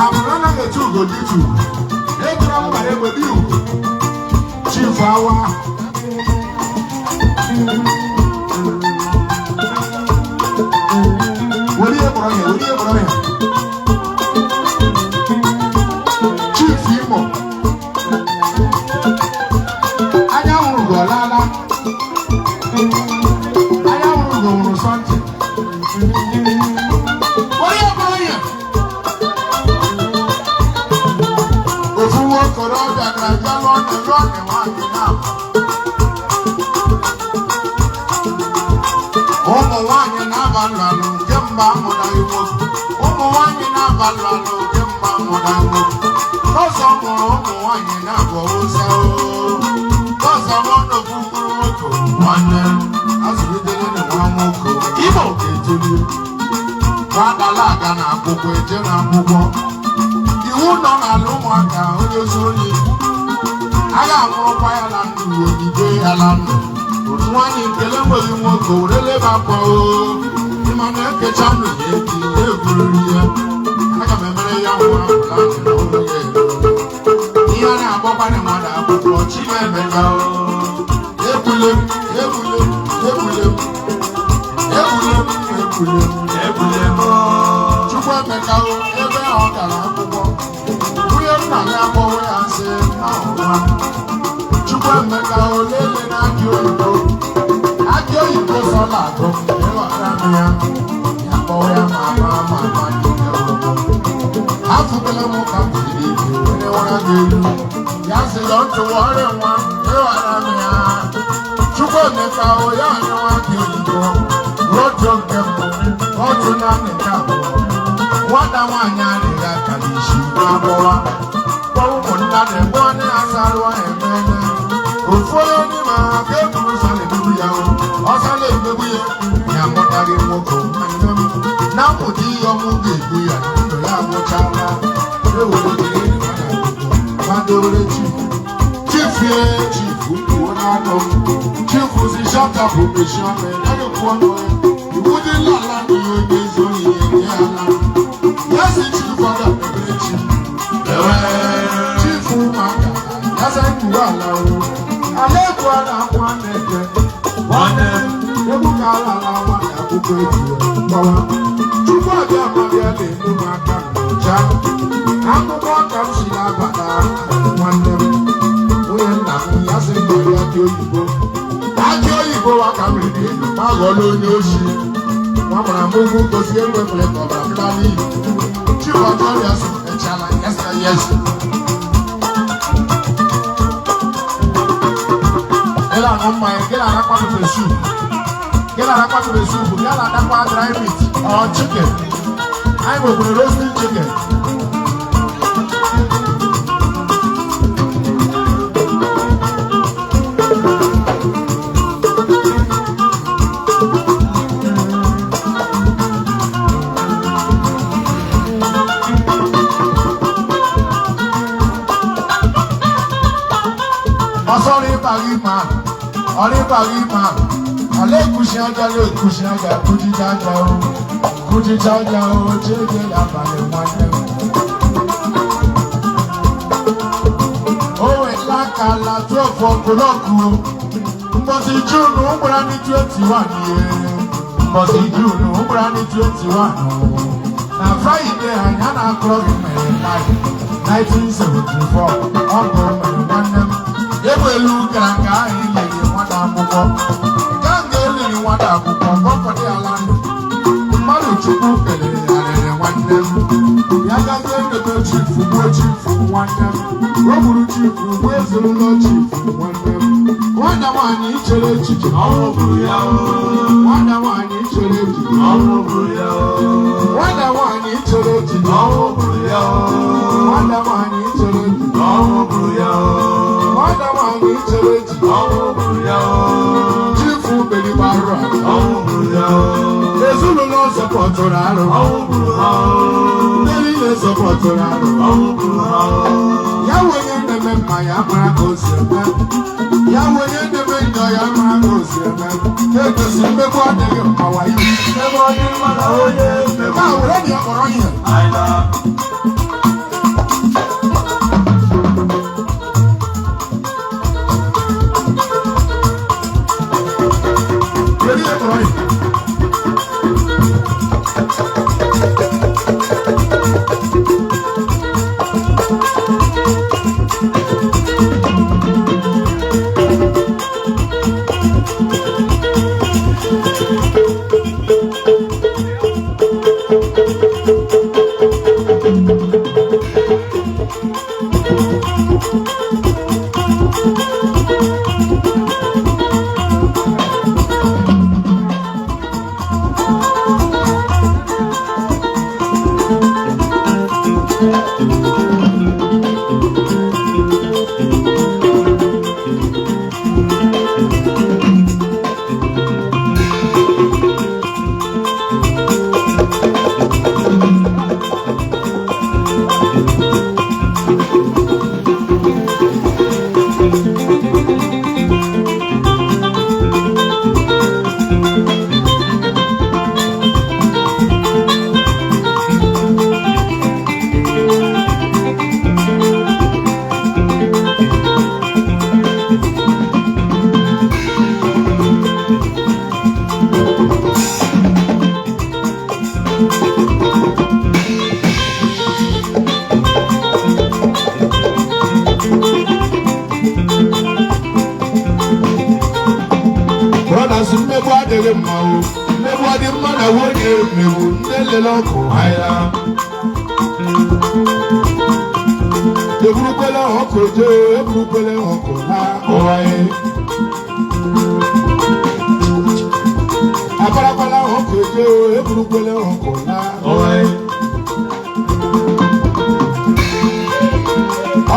Abụrụ anaghị etu ugo dị tu. Ejira m gbara egbe bi ugo. Chief Awa. Were ihe kpọrọ ya, were ihe kpọrọ ya. Chief Imo. Anyanwụ ugo ọlaala. Anyanwụ ugo nwụrụ sọntị. Were ihe kpọrọ ya. Ofu nwa okorobịa gara bịa lụọ na lụọ na nwaanyị na-abụ. Ụmụ nwaanyị na-aba nlalụ kemgbe amụtaghị nwoke. Ụmụ nwaanyị na-aba nlalụ kemgbe amụtaghị nwoke. Ọzọ mụrụ ụmụ nwaanyị na-abụ ụzọ. Ọzọ mụrụ n'ofu mkpụrụ nwoke. Nwanne azụlitere na nwa nwoke. Igbo. Etolie. Nwadala aga na akwụkwọ eje na akwụkwọ. Iwu nọ n'ala ụmụaka onye zuru ohi. A ga-amụrụkwa ya na ndụ ogige ya na ndụ. Nwaanyị nkele enweghị nwoke were leba akwa o. Ịma na ekecha ndụ ya ebi egwuriri ya. Aga m emere ya nwa apụla anyị na ụlọ ya ero. Ihe a na-agbakwana mmadụ akwụkwọ Chimemeka o. Egbule m, egbule m, egbule m, egbule m, egbule m. Egbule m. Chukwuemeka o, ebe ọ gara akwụkwọ. Nwunye nna ya akpọwo ya nsị na ọnwa. Chukwuemeka o lele na akị oyibo. Akị oyibo sọla agụ m, ịghọtara m ya. Ya kpọwa ya ma ama ama ama n'ike ọgwụgwọ. Afụbela m ka m siri ike were wara gị elu. Ya sị ya ọ tụwa ọrịa nwa, ịghọtara m ya. Chukwuemeka o ya anyụwa akị oyibo. Otu nke mbụ, otu naanị nke abụọ. Nwata nwaanyị adịghị aka n'isi na-agbọwa. Kpọọ ụmụnna na-egbu onye asarụ emene. Ofu onye n'ime ha ka e buru ụzọ na-emegbu ya o. Ọsọ na-emegbu ya, ya amụtaghị nwoke nwanne m. Na mmụta ihe ọmụ ga-egbu ya, ndụ ya agwụchala. Ewere jiri mmadụ akwụkwọ, gbadowere chief. Chief ye, chief kwuo n'anụ. Chief si shut up mechie ọnụ ya, naghị kwuo ọnụ ya. Iwu dị n'ala na ihe onye ezi ohi ya nye ala. Ya si chief ọ ga-emebere chief. Ewe. Chief ụmụaka, ya sị kwuo ala o. Ala egwu a na-akwụ a na-eke. Nwanne m. Egwu ka ala ala nwata akwụkwọ eji gbawa. Chukwu abịa mabịa na-eme m aka ncha. Akwụkwọ ka m si na-abata nwanne m. Nwunye nna m ya sị m gbara akị oyibo. Akị oyibo wa ka m riri elu ma ghọọla onye oshi. Nwa mara m ugwu gosi egbe ka ọbara m laa n'iyi. Chief ọjọọ ya sị echala yes na yes. Ị na-aṅụ mmanya, gị na-arakwa pepper soup. Gị na-arakwa pepper soup, gị na-atakwa dry meat or chicken. Anyị nwekwara roasting chicken. Ọsọ rí ma, ọrí parí ma, alẹ́ kùsì ajá lè kùsì ajá kùjìjà ajá o, kùjìjà ajá o, jẹ́jẹ́ l'abalẹ̀ nwanne m. Owe lákàlà 12 o'clock o, mbọsị June ụgbara ní 21 ye, mbọsị June ụgbara ní 21 o. Na Friday anyị a na-akụrọ gị mere 1974, ọ bụ mere nwanne m. Egbe elu gara nke ahụ eliri nwata akwụkwọ. Nke ahụ eliri nwata akwụkwọ, kọfọdụ ala ndụ. Mmadụ Chukwu kelere ya rere nwanne m. Ya gazie ndebe chief gbuo chief nwanne m. O gburu chief gbuo ezinụlọ chief nwanne m. Nwata nwaanyị chere echiche. Ọnwụ gburu ya o. Nwata nwaanyị chere echiche. Ọnwụ gburu ya o. Nwata nwaanyị chere echiche. Ọnwụ gburu ya o. Nwata nwaanyị chere echiche. Ọnwụ gburu ya o. Nwata nwaanyị chere echiche. Ọnwụ gburu ya o. Chief merigbarụ ala. Ọnwụ gburu ya o. Ezinụlọ sọpọtụrụ arụ. Ọnwụ gburu ha o. Ndị niile sọpọtụrụ arụ. Ọnwụ gburu ha o. Ya wenye na-eme mma ya mara ka o si eme. Ya wenye na-eme njọ ya mara ka o si eme. Egosi mmegbu adịghị mma wayo. Ebe ọ dị mma na onye mmegbu. Ka were na ya kpọrọ ihe. Anyị na. Brothers, mmegbu adịghị mma o. Mmegbu adị mma na nwunye mmegbu ndị lele ọkụ ahịa. Eburukwele ọkụ jee, eburukwele ọkụ na ụwa ya. Abarakwala ọkụ jee, eburukwele ọkụ na ụwa ya.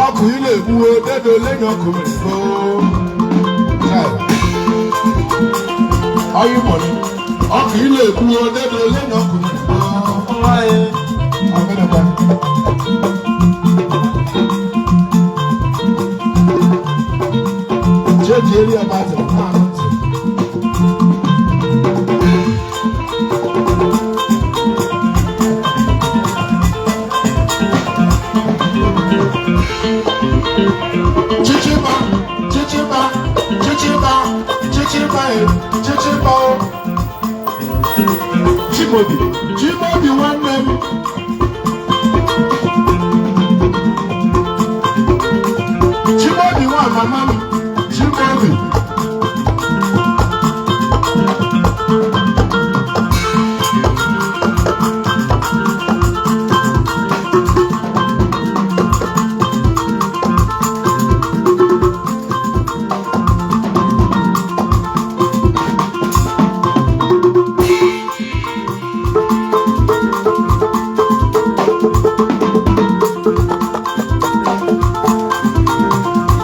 Ọkụ ilé egbuo, dedo lẹ́yìn ọkụ mere gboo. Ọyị mọ̀lẹ́, ọkụ ilé egbuo, dedo lẹ́yìn ọkụ mere gboo. Ọgịnịkwa? Cheji eri abatị na-anụ ntị. Chichiba, chichiba, chichiba, chichiba, eh, chichiba o. Chimobi, Chimobi nwanne m. Chimobi nwa mama m, Chimobi.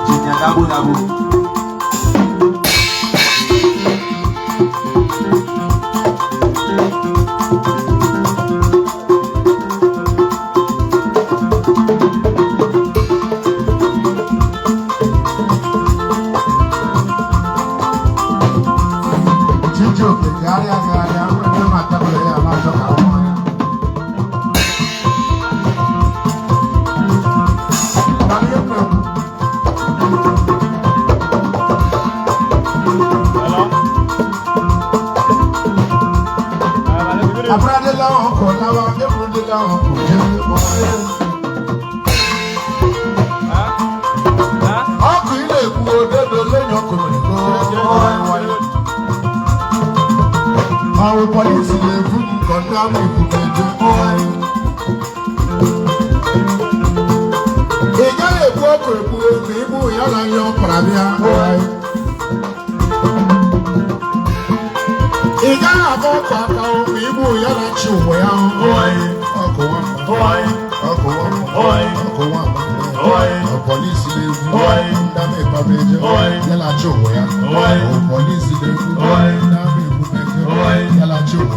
Injinia Dabo Dabo. Chijioke gagharịa agagharịa, ndị ma tabụl ya na-achọ ka ahụ ya. Mana ihe m na-ekwu, abụradịla ọkụ lawa, eburudịla ọkụ jee ụwa ya. Ọkụ ị na-ekwu odedo lẹ́yìn ọkụ mere gboo. Àwọn pọlísì lè fún kọ̀ńdámù ìkùnẹ̀jẹ̀. Ị gaghị ekwu ọkụ ekwu ma ịbụ ya na ihe ọ kpara bịa. Ị gaghị agba ọkụ aka ma ịbụ ya na chi ụwa ya. Ọkụ nwa ọkụ nwa ọkụ nwa Polisi lè fún kọ̀ńdámù ìpàmẹ́jẹ ya na chi ụwa ya. Polisi lè fún kọ̀ńdámù ìpàmẹ́jẹ ya na chi ụwa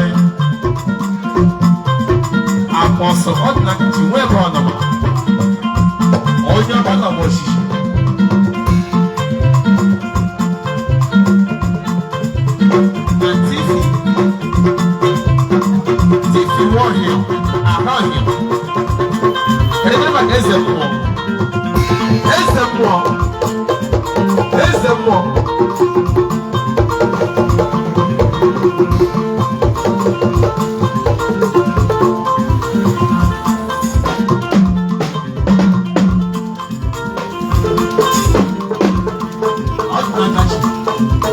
ya. Apostle Ọdịnakachi nwee ebe ọ nọ ma. Onye ọma nọ ma osisi. Na TV, TV Warrior, ahụghị m. Kedu maka eze mmụọ? Eze mmụọ. Eze mmụọ. Ọdịnakachi,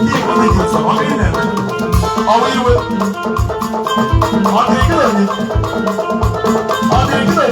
ndị Igbo na-eji nsọ, ọ gịnị na-eme? Ọ bụ iwe. Ọ dị gịnị onye? Ọ dị gịnị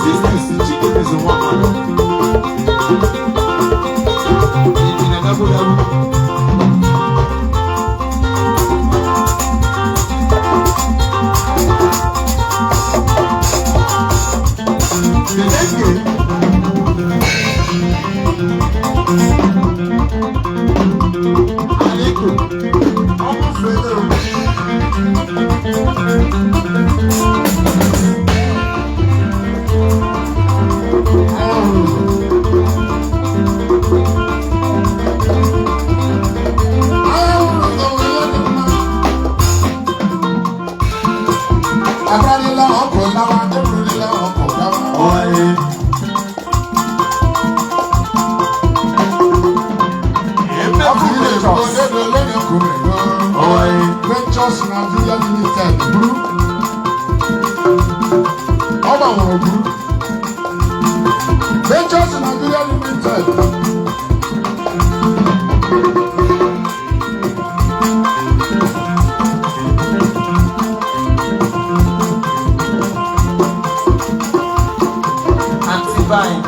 Sisters, chicken is a woman. Abalila ọkọ̀ láwa, eburulila ọkọ̀ láwa. Ọkùnrin lè gbọ́ dédé lónìí ọkùnrin lọ. Ventures Nigeria Limited burú. Ọba wọ̀rọ̀ burú. Ventures Nigeria Limited. Anti-vine.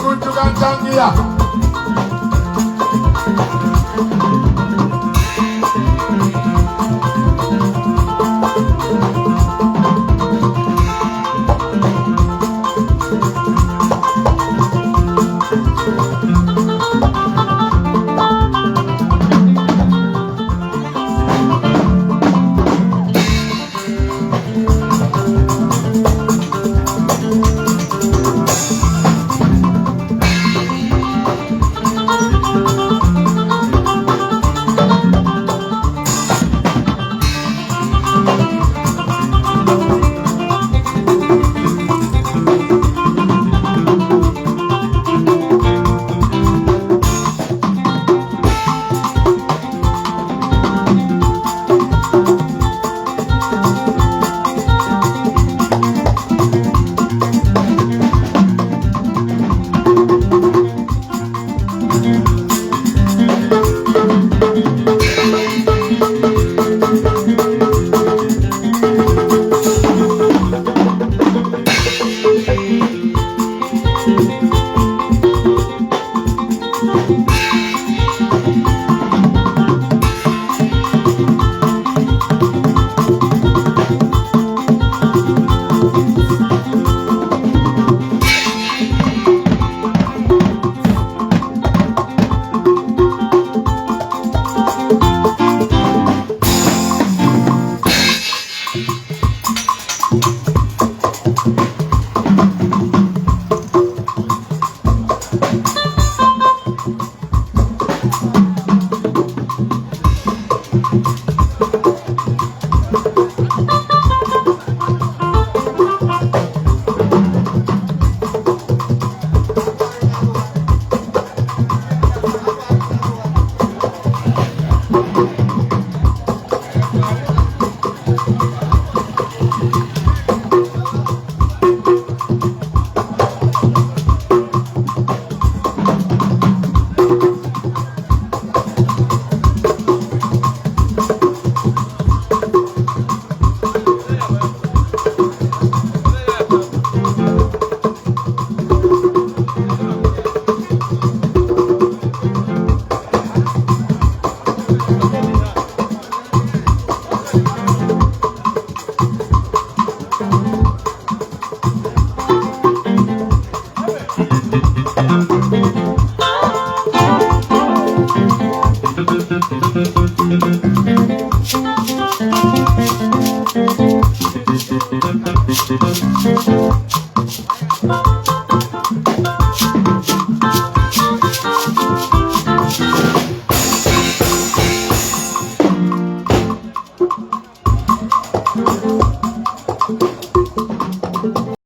Kunjukanjangia.